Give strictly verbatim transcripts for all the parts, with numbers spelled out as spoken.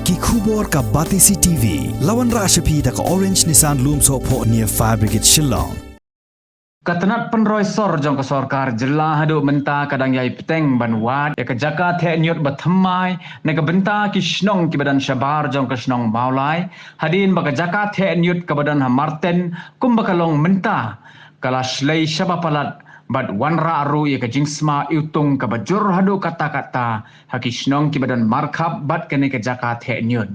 Ki khubor ka Batesi T V. La wanrah sha phi da ka Orange Nissan Lumsohphoh near Fire Brigade Shillong. Ka tnat pynroi sor jong ka sorkar jylla haduh mynta ka dang ïai bteng ban wad ïa ka jaka theh ñiut ba thymmai na ka bynta ki shnong kiba don shabar jong ka shnong Mawlai, hadien ba ka jaka theh ñiut kaba don ha Marten kumba ka long mynta ka la shlei shaba palat bad wanrah ruh ïa ka jingsma iwtung kaba jur haduh katta katta ha ki shnong kiba don markhap bad kane ka jaka theh ñiut.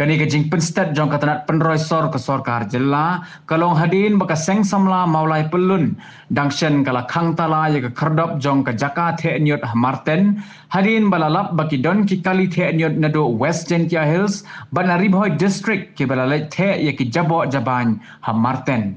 Kane ka jingpynstet jong ka tnat pynroi sor ka sorkar jylla ka long hadien ba ka seng samla Mawlai Pyllun dang shen ka la khang tala ïa ka khyrdop jong ka jaka theh ñiut ha Marten, hadien ba la lap ba ki don ki kali theh ñiut naduh West Jaintia Hills bad na Ri Bhoi District kiba la leit theh ïa ki jaboh jabain ha Marten.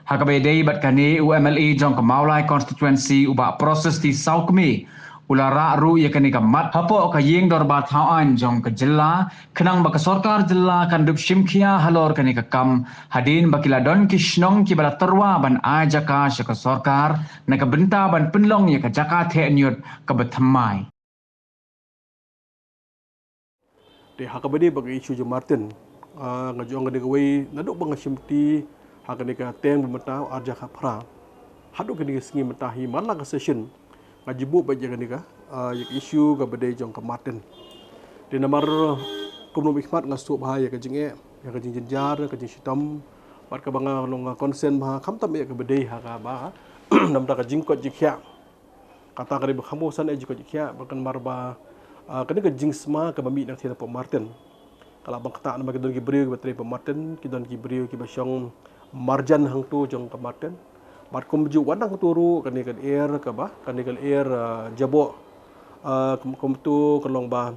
Ha kaba ïadei bad kane, u M L A jong ka Mawlai Constituency, u Bah Proses T Sawkmie, u la rah ruh ïa kane ka mat hapoh ka ïing dorbar thaw aiñ jong ka jylla, khnang ba ka sorkar jylla kan dup shim khia halor kane ka kam, hadien ba ki la don ki shnong kiba la tyrwa ban ai jaka sha ka sorkar na ka bynta ban pynlong ïa ka jaka theh ñiut kaba thymmai. Te ha kaba ïadei bad ka issue jong Marten, ah, nga ju ong ka dei kawei naduh ba nga shimti ha kane ka term ba mynta ar hajar khatphra haduh kane ka sngi mynta hi man la ka session nga ju buh beit ïa kane ka, ah, ïa ka issue kaba ïadei jong ka Marten. Te namar kumno ba khmat nga sngewbha ïa ka jingeh, ïa ka jingjynjar, ïa ka jingshitom bad kaba nga long nga concern bha khamtam ïa kaba ïadei ha kaba namar ka jingkoit jingkhiah. Kata ka dei ba kham bun san eh jingkoit jingkhiah ba kan mar ba, ah, kane ka jingsma kaba mih nangtei napoh Marten. Ka lah ban ktah namar ki don ki briew kiba trei hapoh Marten, ki don ki briew kiba shong marjan hangto jong ka Marten. Bad kumjuh wat nangto ruh kane ka lyer kaba, kane ka lyer, ah, jaboh, ah, kum, kumto ka long ba,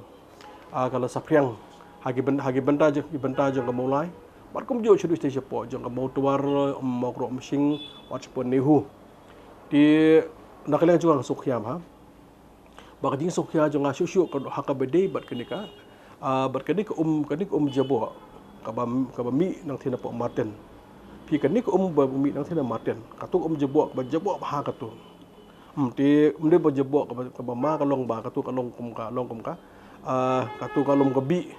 ah, ka la saphriang ha ki byn, ha ki bynta jong, ki bynta jong ka Mawlai. Bad kumjuh shaduh shatei shapoh jong ka Mawtawar, Mawkroh Mashing, wat shapoh Nehu. Te na ka liang jong nga nga sngewkhia bha ba ka jingsngewkhia jong nga shuh shuh ka ha kaba ïadei bad kane ka, ah, bad kane ka um, kane ka um jaboh kaba, kaba mih nangtei napoh Marten. Phi, kane ka um ba mih nangtei na Marten, kato ka um jaboh kaba jaboh bha kato. Hmm, te um dei ba jaboh kaba, kaba ma ka long ba kato ka long kum ka, long kum ka, ah, kato ka long ka bih.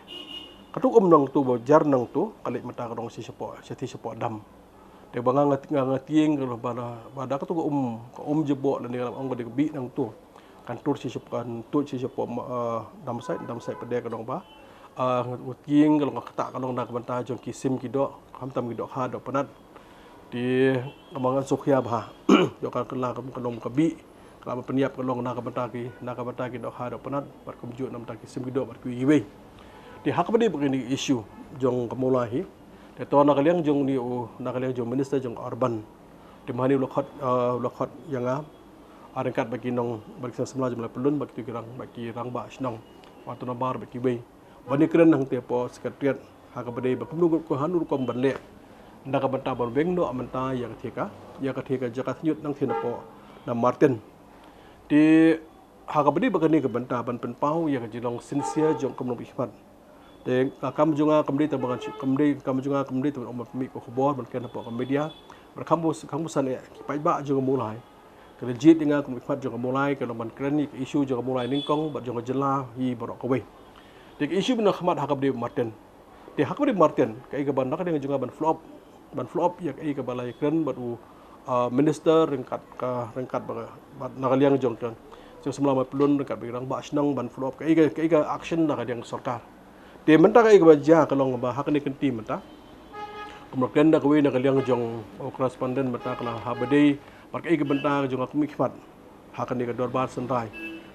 Kato ka um nangto ba jar nangto ka leit mynta ka dong shatei shapoh, shatei shapoh dam. Te ba nga nga, nga, nga tieng ka ba da, ba da kato ka um, ka um jaboh lane ka ong ka dei ka bih nangto. Kan tur shatei shapoh, kan tur shatei shapoh, ah, dam site, dam site pat de ka dong ba, ah, nga tieng ka long ka ktah ka long na ka bynta jong ki sim ki doh, khamtam ki dohkha dohpynat. Te ka ba nga sngewkhia bha. Jong ka, ka la ka long ka bih. Ka la ban pynïap ka long na ka bynta ki, na ka bynta ki dohkha dohpynat bad kumjuh na ka bynta ki sim ki doh bad kiwei kiwei. Te ha kaba ïadei bad kane ka issue jong ka Mawlai hi. Te to na ka liang jong une u, na ka liang jong u Minister jong ka Urban. Te mynta u la khot, eh, u la khot ïa nga, ah, ryngkat bad ki nong, bad ki seng samla jong u Mawlai Pyllun, bad kito ki rang, bad ki rangbah shnong. Wat na bar bad kiwei. Ban ïakren hangtei hapoh Secretariat ha kaba ïadei bad kumno, kumno, hangno rukom ban leh na ka bynta ban weng noh mynta ïa katei ka, ïa katei ka jaka theh ñiut nangtei napoh na Marten. Te ha kaba ïadei bad kane ka bynta ban pynpaw ïa ka jinglong sincere jong ka nongmihkhmat. Te ka kam jong nga kam dei tang ban, kam dei, kam jong nga kam dei tang ban ong ban pynmih ka khubor ban kren hapoh ka media. Bad kham bun, kham bun san eh ki paidbah jong ka Mawlai. Ka la jied ïa nga kum u khmat jong ka Mawlai, ka long ban kren ïa ka issue jong ka Mawlai nyngkong bad jong ka jylla hi baroh kawei. Te ka issue ba na khmat ha kaba ïadei Marten. Te ha kaba ïadei Marten, kaei kaba na ka liang jong nga ban follow up, ban follow up ïa kaei kaba la ïakren bad u, ah, minister ryngkat ka, ryngkat bad, bad na ka liang jong ka, jong u Samla Mawlai Pyllun ryngkat bad ki rangbah shnong ban follow up kaei ka, kaei ka action na ka liang sorkar. Te mynta kaei kaba jia ka long ba ha kane ka kynti mynta, kumba kren da kawei na ka liang jong u correspondent mynta ka la ha ba dei bad kaei ka bynta jong nga kum u khmat ha kane ka dorbar synrai.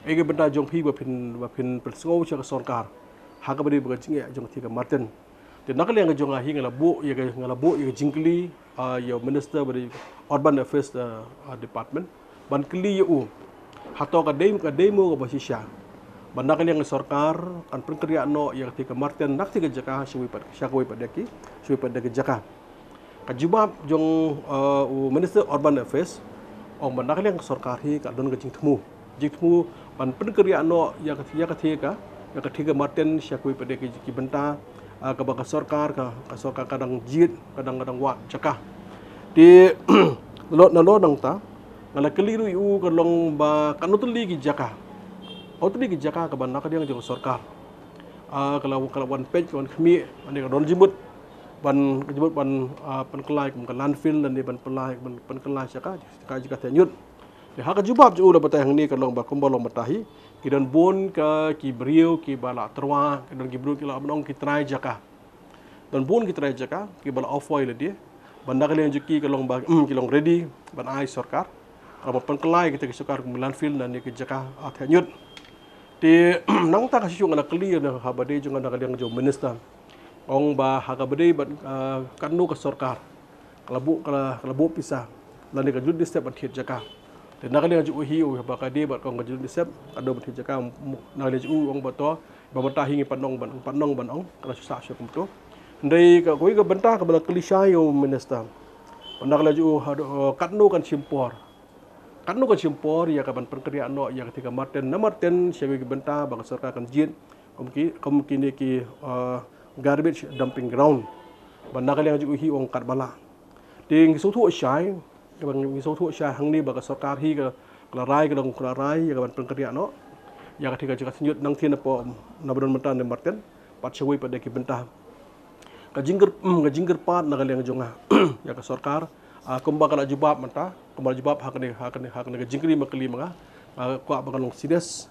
Kaei ka bynta jong phi ba phin, ba phin pynsngew sha ka sorkar ha kaba ïadei bad ka jingeh jong katei ka Marten. Te na ka liang jong nga hi nga la buh ïa ka, nga la buh ïa ka jingkylli, ah, ïa u Minister ba dei Urban Affairs, ah, ah, Department. Ban kylli ïa u, hato ka dei, ka dei mo kaba shisha ba na ka liang sorkar kan pynkynriah noh ïa katei ka Marten na katei ka jaka sha kawei pat, sha kawei pat de ki, sha kawei pat de ki jaka. Ka jubab jong, eh, u Minister Urban Affairs, ong ba na ka liang sorkar hi ka don ka jingthmu, jingthmu ban pynkynriah noh ïa ka, ïa katei ka, ïa katei ka Marten sha kawei pat de ki, ki bynta, eh, kaba ka sorkar, ka, ka sorkar ka dang jied, ka dang, ka dang wad jaka. Te nalor, nalor nangta nga la kylli ruh ïa u ka long ba katno tylli ki jaka, katno tylli ki jaka kaba na ka liang jong ka sorkar, ah, ka la, ka la wan peit, ka wan khmih, lane ka don jingmut ban, ka jingmut ban, ah, pynkylla kum ka landfill, lane ban pynkylla, ban pynkylla sha ka, ka jaka theh ñiut. Te ha ka jubab jong u la batai hangne ka long ba kumba long mynta hi, ki don bun ka ki briew kiba la tyrwa, ki don ki briew ki la ban ong ki trai jaka. Don bun ki trai jaka kiba la offer lade. Ba na ka liang jong ki ka long ba, mm, ki long ready ban ai sorkar, ka ban pynkylla kita ki sorkar kum landfill lane ki jaka, ah, theh ñiut. Te nangta ka shisha nga la kylli na ha ba dei jong nga na ka liang jong minister. Ong ba ha ka ba dei bad, ah, katno ka sorkar ka la buh, ka la, ka la buh pisa lane ka jut distep ban thied jaka. Te na ka liang jong u hi u ba ka dei bad kong ka jut distep katno ban thied jaka, na ka liang jong u ong ba to ba mynta hi ngi pan ong ban, pan ong ban ong ka la shu sah sha kumto. Hynrei ka kawei ka bynta kaba la kylli shai ïa u minister. Ba na ka liang jong u ha, eh, katno kan shim por, katno kan shim por ïa ka ban pynkynriah noh ïa ka thika marten na marten sha kawei ka bynta ba ka sorkar kan jied kum ki, kum kine ki, eh, garbage dumping ground. Ba na ka liang jong u hi ong katba lah. Te ngi sngewthuh shai, kaba ngi sngewthuh shai hangne ba ka sorkar hi ka, ka la rai, ka long ka la rai ïa ka ban pynkynriah noh ïa ka thika jaka theh ñiut nangtei napoh na ba don mynta ne marten, bad shawei pat de ki bynta. Ka jingkyrp-, mm, ka jingkyrpad na ka liang jong nga ïa ka sorkar, ah, kumba ka la jubab mynta, kumba la jubab ha kane, ha kane, ha kane ka jingkylli ma kylli ma nga, ah, kwah ba kan long serious.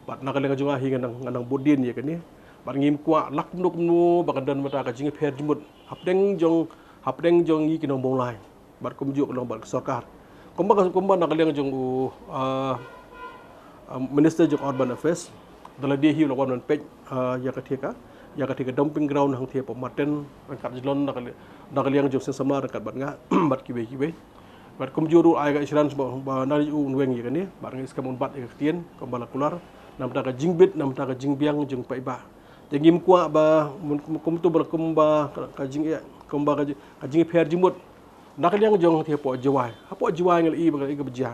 Bad na ka liang jong nga hi nga nang, nga nang bud dien ïa kane. Bad ngim kwah lah kumno kumno ba kan don mynta ka jingpher jingmut hapdeng jong, hapdeng jong ngi ki nong Mawlai bad kumjuh ka long bad ka sorkar. Kumba ka, kumba na ka liang jong u, ah, ah, Minister jong Urban Affairs, da lade hi u la wan ban peit, ah, ïa ka thika, ïa ka thika dumping ground hangtei hapoh marten ryngkat jyllon na ka li-, na ka liang jong Seng Samla ryngkat bad nga bad kiwei kiwei. Bad kumjuh ruh ai ka assurance ba, ba na u un weng ïa kane, bad nga ngeit skhem un bat ïa ka ktien kumba la kular, namar ka jingbit, namar ka jingbiang jong paidbah. Te ngim kwah ba mun-, kumto ba la kumba ka, ka jing, kumba ka jing, ka jingpher jingmut na ka liang jong hangtei hapoh Jowai. Hapoh Jowai nga la i ba ka la i kaba jia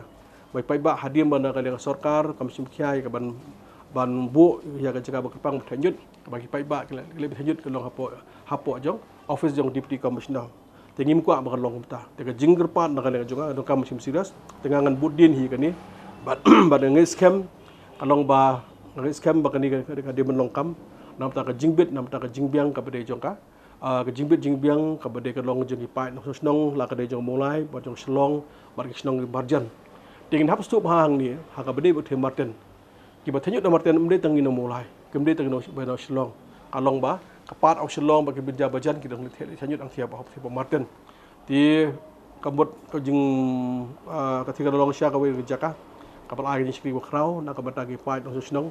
ba paidbah hadien ba na ka liang sorkar kam shim khia ïa ka ban, ban buh ïa ka jaka ba kyrpang ba theh ñiut, kaba ki paidbah ki la, ki la ba theh ñiut ka long hapoh, hapoh jong office jong Deputy Commissioner. Te ngim kwah ba kan long kumta. Te ka jingkyrpad na ka liang jong nga, donkam shim serious. Te nga ngan bud dien hi kane. Bad, bad nga ngeit skhem ka long ba, nga ngeit skhem ba kane ka, ka, ka dei ban long kam. Namar ka jingbit, namar ka jingbiang kaba dei jong ka, ah, ka jingbit jingbiang kaba dei ka long jong ki paid nongshong shnong, la ka dei jong Mawlai bad jong Shillong bad ki shnong ki marjan. Te ngin hap sngewthuh bha hangne ha kaba dei ba theh marten. Kiba theh ñiut na marten ym dei tang ngi nong Mawlai, kim dei tang ngi nong, ba nong Shillong. Ka long ba ka pat ong Shillong bad ki bynta marjan ki dang leit theh, leit theh ñiut hangtei hapoh, hapoh marten. Te ka mut ka jing, ah, ka thika long sha kawei ka jaka kaba la ai ka jingshakri bakhraw na ka bynta ki paid nongshong shnong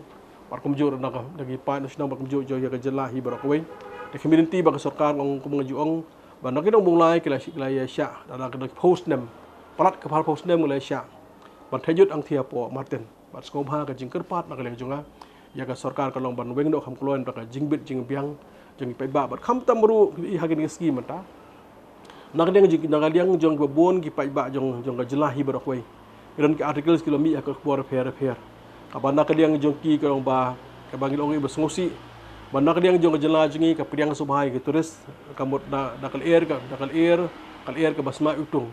bad kumjuh na ka, na ki paid nongshong shnong bad kumjuh jong ïa ka jylla hi baroh kawei. Te ki community ba ka sorkar ong kum nga ju ong ba na ki nong Mawlai ki la shi-, ki la ïa shah da, da ki phew snem, palat ka phew snem ki la ïa shah ban theh ñiut hangtei hapoh marten. Bad sngewbha ka jingkyrpad na ka liang jong nga ïa ka sorkar ka long ban weng noh kham kloi na ka jingbit jingbiang jong ki paidbah. Bad khamtam ruh i ha kine ki scheme mynta na ka liang jong, na ka liang jong kiba bun ki paidbah jong, jong ka jylla hi baroh kawei. Ki don ki articles ki la mih ha ka khubor bapher bapher. Kaba na ka liang jong ki ka long ba, kaba ngi la ong ba sngewsih. Ba na ka liang jong ka jylla jong ngi ka pdiang sngewbha ïa ki tourist. Ka mut da, da ka lyer ka, da ka lyer, ka lyer kaba sma iwtung.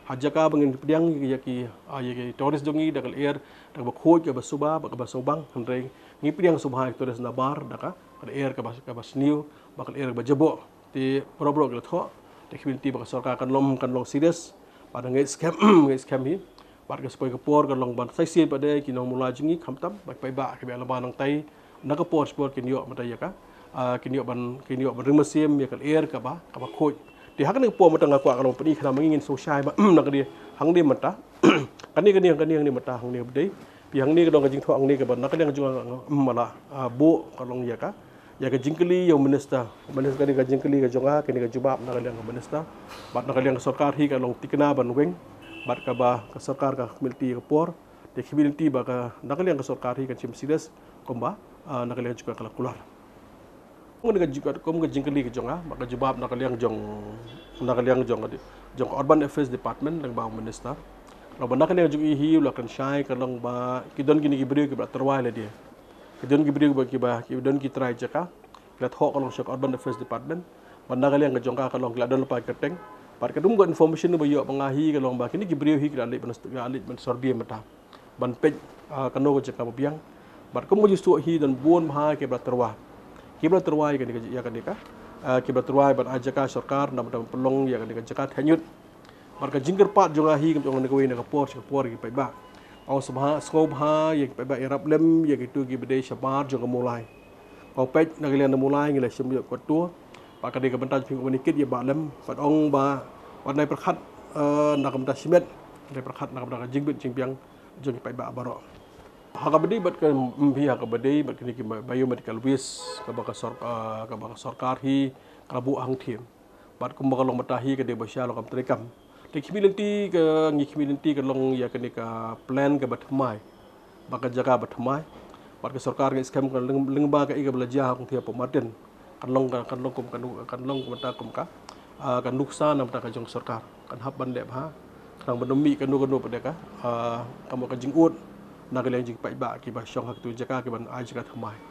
Ha jaka ba ngin pdiang ïa ki, ah, ïa ki tourist jong ngi da ka lyer, da kaba khuid kaba suba, bad kaba sngewbang, hynrei ngi pdiang sngewbha ïa ki tourist nabar da ka, ka lyer kaba, kaba sniew, bad ka lyer kaba jaboh. Te baroh baroh ki la thoh, te ki community ba ka sorkar kan long, kan long serious, bad nga ngeit skhem, ngeit skhem hi. Bad ka sa poi ka por ka long ban sa shisien pat de ki nong Mawlai jong ngi khamtam, bad paidbah kiba ïa laba nangtai, na ka por sha por kin ïoh mynta ïa ka, ah, kin ïoh ban, kin ïoh ban ring mynsiem ïa ka lyer kaba, kaba khuid. Te ha kane ka por mynta nga kwah ka long pyni khnang ba ngi ngin sngewshai ba na ka dei hangne mynta. Kane, kane, kane, hangne mynta, hangne ba dei. Phi hangne ka dei ka jingthoh hangne kaba na ka liang jong nga, mm, ma la, ah, buh ka long ïa ka, ïa ka jingkylli ïa u minister. Minister, kane ka jingkylli ka jong nga, kane ka jubab na ka liang ka minister. Bad na ka liang ka sorkar hi ka long thikna ban weng. Bad kaba ka sorkar ka community ka por. Te community ba ka, na ka liang ka sorkar hi kan shim serious kumba, ah, na ka liang jong ka la kular. Kum ka jing-, kum ka jingkylli ka jong nga, ba ka jubab na ka liang jong, na ka liang jong, jong ka Urban Affairs Department lyngba u minister. Lyngba na ka liang jong i hi u la kynshai ka long ba ki don kine ki briew kiba la tyrwa lade. Ki don ki briew kiba, kiba, ki don ki trai jaka. Ki la thoh ka long sha ka Urban Affairs Department. Bad na ka liang ka jong ka ka long ki la don lypa ki kyrteng. Bad ka dum ka information ba ïoh ba nga hi ka long ba kine ki briew hi ki la leit ban, ki la leit ban survey mynta ban peit, ah, kano ka jaka ba biang. Bad kum ka jingsngewthuh hi don bun bha kiba la tyrwa. Ki ba la tyrwa ïa kane ka, ïa kane ka, ah, ki ba la tyrwa ban ai jaka sorkar, namar ban pynlong ïa kane ka jaka thait ñiut. Bad ka jingkyrpad jong nga hi, kam jong nga, na kawei na ka por sha ka por, ïa ki paidbah. Ong sngewbha, sngewbha ïa ki paidbah ïarap lem ïa kito kiba dei shabar jong ka Mawlai. Ka peit na ka liang na Mawlai ngi la shim ïa ka tu. Bad ka dei ka bynta jong phi, ong ïa ki, ïa ba lem, bad ong ba, bad nai pyrkhat, eh, na ka bynta shimet, nai pyrkhat na ka bynta ka jingbit jingbiang jong ki paidbah baroh. Ha kaba dei bad ka, mm, ha kaba dei bad kine ki biomedical waste kaba ka sor-, ah, kaba ka sorkar hi ka la buh hangthie. Bad kumba ka long mynta hi ka dei ba sha long kam treikam. Te khmih lynti ka, ngi khmih lynti ka long ïa kane ka plan kaba thymmai, ba ka jaka ba thymmai. Bad ka sorkar ngi skhem ka lyng-, lyngba kaei kaba la jia ha Kong Thia Pop Martin, kan long ka, kan long kum ka nu-, kan long kumta kum ka, ah, ka nuksa namar ka jong sorkar, kan hap ban leh bha. Khnang ban ym mih kano kano pat de ka, ah, ka mut ka jingud na ka liang jong ki paidbah kiba shong ha kitu ki jaka kiban ai jaka thymmai.